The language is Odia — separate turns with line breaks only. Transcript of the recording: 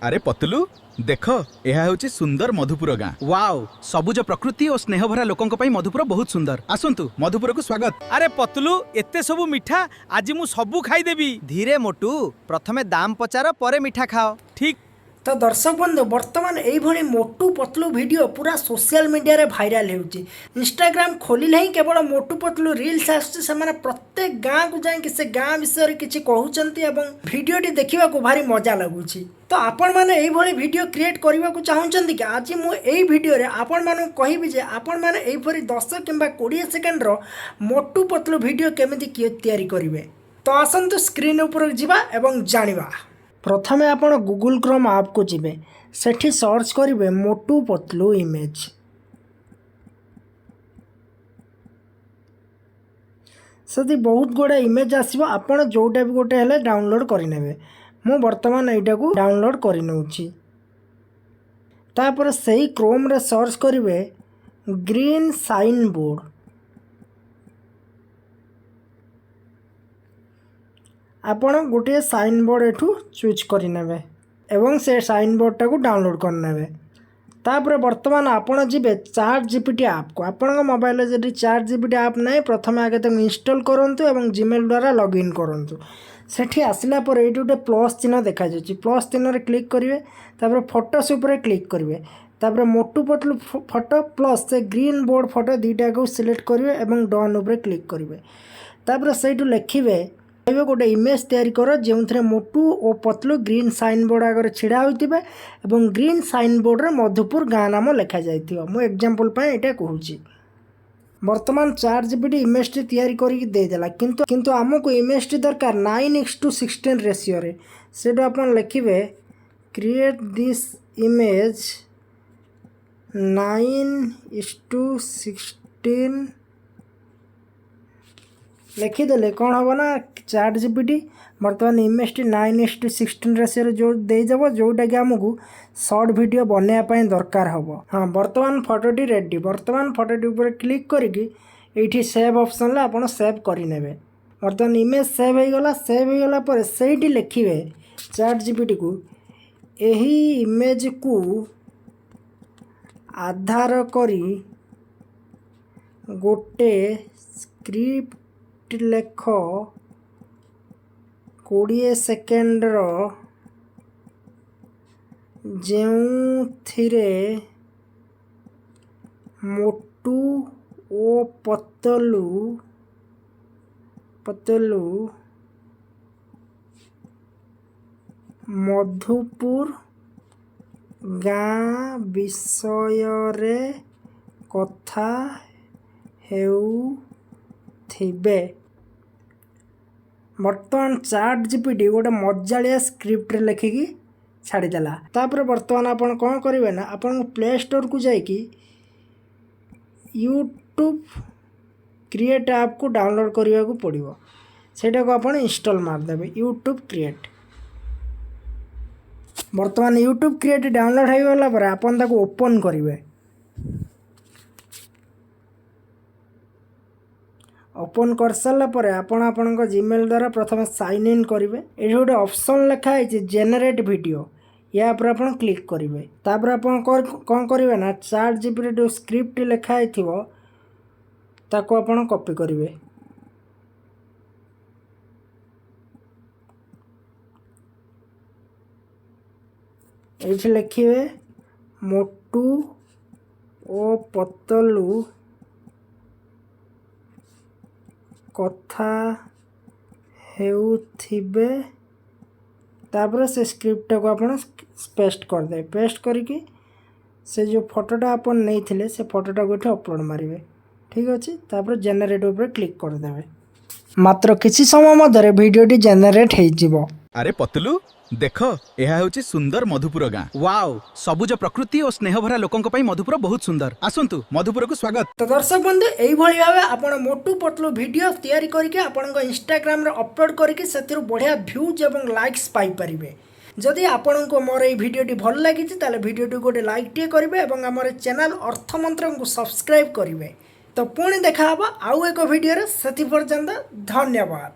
ଆରେ ପତଲୁ, ଦେଖ, ଏହା ହେଉଛି ସୁନ୍ଦର ମଧୁପୁର ଗାଁ।
ୱାଓ, ସବୁଜ ପ୍ରକୃତି ଓ ସ୍ନେହଭରା ଲୋକଙ୍କ ପାଇଁ ମଧୁପୁର ବହୁତ ସୁନ୍ଦର। ଆସନ୍ତୁ,
ମଧୁପୁରକୁ ସ୍ୱାଗତ।
ଆରେ ପତଲୁ, ଏତେ ସବୁ ମିଠା! ଆଜି ମୁଁ ସବୁ ଖାଇଦେବି।
ଧୀରେ ମୋଟୁ, ପ୍ରଥମେ ଦାମ ପଚାର, ପରେ ମିଠା ଖାଅ।
ଠିକ୍।
ତ ଦର୍ଶକ ବନ୍ଧୁ, ବର୍ତ୍ତମାନ ଏଇଭଳି ମୋଟୁ ପତଲୁ ଭିଡ଼ିଓ ପୁରା ସୋସିଆଲ ମିଡ଼ିଆରେ ଭାଇରାଲ ହେଉଛି। ଇନଷ୍ଟାଗ୍ରାମ ଖୋଲିଲେ ହିଁ କେବଳ ମୋଟୁ ପତଲୁ ରିଲ୍ସ ଆସୁଛି। ସେମାନେ ପ୍ରତ୍ୟେକ ଗାଁକୁ ଯାଇକି ସେ ଗାଁ ବିଷୟରେ କିଛି କହୁଛନ୍ତି ଏବଂ ଭିଡ଼ିଓଟି ଦେଖିବାକୁ ଭାରି ମଜା ଲାଗୁଛି। ତ ଆପଣମାନେ ଏଇଭଳି ଭିଡ଼ିଓ କ୍ରିଏଟ୍ କରିବାକୁ ଚାହୁଁଛନ୍ତି କି? ଆଜି ମୁଁ ଏଇ ଭିଡ଼ିଓରେ ଆପଣମାନଙ୍କୁ କହିବି ଯେ ଆପଣମାନେ ଏଇପରି 10 କିମ୍ବା 20 ସେକେଣ୍ଡର ମୋଟୁ ପତଲୁ ଭିଡ଼ିଓ କେମିତି କିଏ ତିଆରି କରିବେ। ତ ଆସନ୍ତୁ, ସ୍କ୍ରିନ୍ ଉପରକୁ ଯିବା ଏବଂ ଜାଣିବା। ପ୍ରଥମେ ଆପଣ ଗୁଗୁଲ୍ କ୍ରୋମ୍ ଆପ୍କୁ ଯିବେ। ସେଠି ସର୍ଚ୍ଚ କରିବେ ମୋଟୁ ପତଲୁ ଇମେଜ୍। ସେଠି ବହୁତ ଗୁଡ଼ାଏ ଇମେଜ୍ ଆସିବ। ଆପଣ ଯେଉଁଟା ବି ଗୋଟେ ହେଲେ ଡାଉନଲୋଡ଼୍ କରିନେବେ। ମୁଁ ବର୍ତ୍ତମାନ ଏଇଟାକୁ ଡାଉନଲୋଡ଼୍ କରିନେଉଛି। ତାପରେ ସେଇ କ୍ରୋମ୍ରେ ସର୍ଚ୍ଚ କରିବେ ଗ୍ରୀନ୍ ସାଇନ୍ ବୋର୍ଡ଼। ଆପଣ ଗୋଟିଏ ସାଇନ୍ ବୋର୍ଡ଼ ଏଠୁ ଚୁଜ୍ କରିନେବେ ଏବଂ ସେ ସାଇନ୍ ବୋର୍ଡ଼ଟାକୁ ଡାଉନଲୋଡ଼୍ କରିନେବେ। ତାପରେ ବର୍ତ୍ତମାନ ଆପଣ ଯିବେ ଚାଟ୍ ଜିପିଟି ଆପ୍କୁ। ଆପଣଙ୍କ ମୋବାଇଲରେ ଯଦି ଚାଟ୍ ଜିପିଟି ଆପ୍ ନାହିଁ, ପ୍ରଥମେ ଆଗେ ତାକୁ ଇନଷ୍ଟଲ୍ କରନ୍ତୁ ଏବଂ ଜିମେଲ୍ ଦ୍ୱାରା ଲଗ୍ଇନ୍ କରନ୍ତୁ। ସେଠି ଆସିଲା ପରେ ଏଇଠି ଗୋଟେ ପ୍ଲସ୍ ଚିହ୍ନ ଦେଖାଯାଉଛି। ପ୍ଲସ୍ ଚିହ୍ନରେ କ୍ଲିକ୍ କରିବେ। ତାପରେ ଫଟୋସ୍ ଉପରେ କ୍ଲିକ୍ କରିବେ। ତାପରେ ମୋଟୁ ପତଲୁ ଫଟୋ ପ୍ଲସ୍ ସେ ଗ୍ରୀନ୍ ବୋର୍ଡ଼ ଫଟୋ ଦୁଇଟାକୁ ସିଲେକ୍ଟ କରିବେ ଏବଂ ଡନ୍ ଉପରେ କ୍ଲିକ୍ କରିବେ। ତାପରେ ସେଇଠୁ ଲେଖିବେ, କହିବେ, ଗୋଟେ ଇମେଜ୍ ତିଆରି କର ଯେଉଁଥିରେ ମୋଟୁ ଓ ପତଲୁ ଗ୍ରୀନ୍ ସାଇନ୍ ବୋର୍ଡ଼ ଆଗରେ ଛିଡ଼ା ହୋଇଥିବେ ଏବଂ ଗ୍ରୀନ୍ ସାଇନ୍ ବୋର୍ଡ଼ରେ ମଧୁପୁର ଗାଁ ନାମ ଲେଖାଯାଇଥିବ। ମୁଁ ଏକ୍ଜାମ୍ପଲ୍ ପାଇଁ ଏଇଟା କହୁଛି। ବର୍ତ୍ତମାନ ଚାଟ୍ ଜିପିଟି ଇମେଜ୍ଟି ତିଆରି କରିକି ଦେଇଦେଲା, କିନ୍ତୁ ଆମକୁ ଇମେଜ୍ଟି ଦରକାର 9:16 ରେସିଓରେ। ସେଇଠୁ ଆପଣ ଲେଖିବେ, "Create this image 9:16" ଲେଖିଦେଲେ କ'ଣ ହେବ ନା, ଚାଟ୍ ଜିପିଟି ବର୍ତ୍ତମାନ ଇମେଜ୍ଟି 9:16 ରେସିଓରେ ଯେଉଁ ଦେଇଦେବ, ଯେଉଁଟାକି ଆମକୁ ସର୍ଟ ଭିଡ଼ିଓ ବନେଇବା ପାଇଁ ଦରକାର ହେବ। ହଁ, ବର୍ତ୍ତମାନ ଫଟୋଟି ରେଡ଼ି। ବର୍ତ୍ତମାନ ଫଟୋଟି ଉପରେ କ୍ଲିକ୍ କରିକି ଏଇଠି ସେଭ୍ ଅପସନ୍ରେ ଆପଣ ସେଭ୍ କରିନେବେ। ବର୍ତ୍ତମାନ ଇମେଜ୍ ସେଭ୍ ହେଇଗଲା। ସେଭ୍ ହେଇଗଲା ପରେ ସେଇଠି ଲେଖିବେ ଚାଟ୍ ଜିପିଟିକୁ, "ଏହି ଇମେଜ୍କୁ ଆଧାର କରି ଗୋଟେ ସ୍କ୍ରିପ୍ଟ ଲେଖ 20 ସେକେଣ୍ଡର, ଯେଉଁଥିରେ ମୋଟୁ ଓ ପତଲୁ ମଧୁପୁର ଗାଁ ବିଷୟରେ କଥା ହେଉଥିବେ"। ବର୍ତ୍ତମାନ ଚାଟ୍ ଜିପିଟି ଗୋଟେ ମଜାଳିଆ ସ୍କ୍ରିପ୍ଟରେ ଲେଖିକି ଛାଡ଼ିଦେଲା। ତାପରେ ବର୍ତ୍ତମାନ ଆପଣ କ'ଣ କରିବେ ନା, ଆପଣଙ୍କ ପ୍ଲେ ଷ୍ଟୋରକୁ ଯାଇକି ୟୁଟ୍ୟୁବ୍ କ୍ରିଏଟ୍ ଆପ୍କୁ ଡାଉନଲୋଡ଼୍ କରିବାକୁ ପଡ଼ିବ। ସେଇଟାକୁ ଆପଣ ଇନଷ୍ଟଲ୍ ମାରିଦେବେ, ୟୁଟ୍ୟୁବ୍ କ୍ରିଏଟ୍। ବର୍ତ୍ତମାନ ୟୁଟ୍ୟୁବ୍ କ୍ରିଏଟ୍ ଡାଉନଲୋଡ଼୍ ହେଇଗଲା ପରେ ଆପଣ ତାକୁ ଓପନ୍ କରିବେ। ଓପନ୍ କରିସାରିଲା ପରେ ଆପଣ ଆପଣଙ୍କ ଜିମେଲ୍ ଦ୍ୱାରା ପ୍ରଥମେ ସାଇନ୍ ଇନ୍ କରିବେ। ଏଇଠି ଗୋଟେ ଅପସନ୍ ଲେଖା ହେଇଛି ଜେନେରେଟ୍ ଭିଡ଼ିଓ। ୟା ଉପରେ ଆପଣ କ୍ଲିକ୍ କରିବେ। ତାପରେ ଆପଣ କ'ଣ କରିବେ ନା, ଚାଟ୍ ଜିପିରେ ଯେଉଁ ସ୍କ୍ରିପ୍ଟ ଲେଖା ହେଇଥିବ, ତାକୁ ଆପଣ କପି କରିବେ। ଏଇଠି ଲେଖିବେ, "ମୋଟୁ ଓ ପତଲୁ କଥା ହେଉଥିବେ"। ତାପରେ ସେ ସ୍କ୍ରିପ୍ଟଟାକୁ ଆପଣ ପେଷ୍ଟ କରିଦେବେ। ପେଷ୍ଟ କରିକି ସେ ଯେଉଁ ଫଟୋଟା ଆପଣ ନେଇଥିଲେ, ସେ ଫଟୋଟାକୁ ଏଠି ଅପଲୋଡ଼ ମାରିବେ। ଠିକ୍ ଅଛି। ତାପରେ ଜେନେରେଟ୍ ଉପରେ କ୍ଲିକ୍ କରିଦେବେ। ମାତ୍ର କିଛି ସମୟ ମଧ୍ୟରେ ଭିଡ଼ିଓଟି ଜେନେରେଟ୍ ହେଇଯିବ।
ଆରେ ପତଲୁ, ଦେଖ, ଏହା ହେଉଛି ସୁନ୍ଦର ମଧୁପୁର ଗାଁ।
ୱାଓ, ସବୁଜ ପ୍ରକୃତି ଓ ସ୍ନେହଭରା ଲୋକଙ୍କ ପାଇଁ ମଧୁପୁର ବହୁତ ସୁନ୍ଦର। ଆସନ୍ତୁ,
ମଧୁପୁରକୁ ସ୍ୱାଗତ।
ତ ଦର୍ଶକ ବନ୍ଧୁ, ଏଇଭଳି ଭାବେ ଆପଣ ମୋଟୁ ପତଲୁ ଭିଡ଼ିଓ ତିଆରି କରିକି ଆପଣଙ୍କ ଇନଷ୍ଟାଗ୍ରାମରେ ଅପଲୋଡ଼ କରିକି ସେଥିରୁ ବଢ଼ିଆ ଭ୍ୟୁଜ୍ ଏବଂ ଲାଇକ୍ସ ପାଇପାରିବେ। ଯଦି ଆପଣଙ୍କୁ ମୋର ଏଇ ଭିଡ଼ିଓଟି ଭଲ ଲାଗିଛି, ତାହେଲେ ଭିଡ଼ିଓଟି ଗୋଟେ ଲାଇକ୍ଟିଏ କରିବେ ଏବଂ ଆମର ଚ୍ୟାନେଲ୍ ଅର୍ଥମନ୍ତ୍ରଙ୍କୁ ସବସ୍କ୍ରାଇବ୍ କରିବେ। ତ ପୁଣି ଦେଖାହେବ ଆଉ ଏକ ଭିଡ଼ିଓରେ। ସେଥି ପର୍ଯ୍ୟନ୍ତ ଧନ୍ୟବାଦ।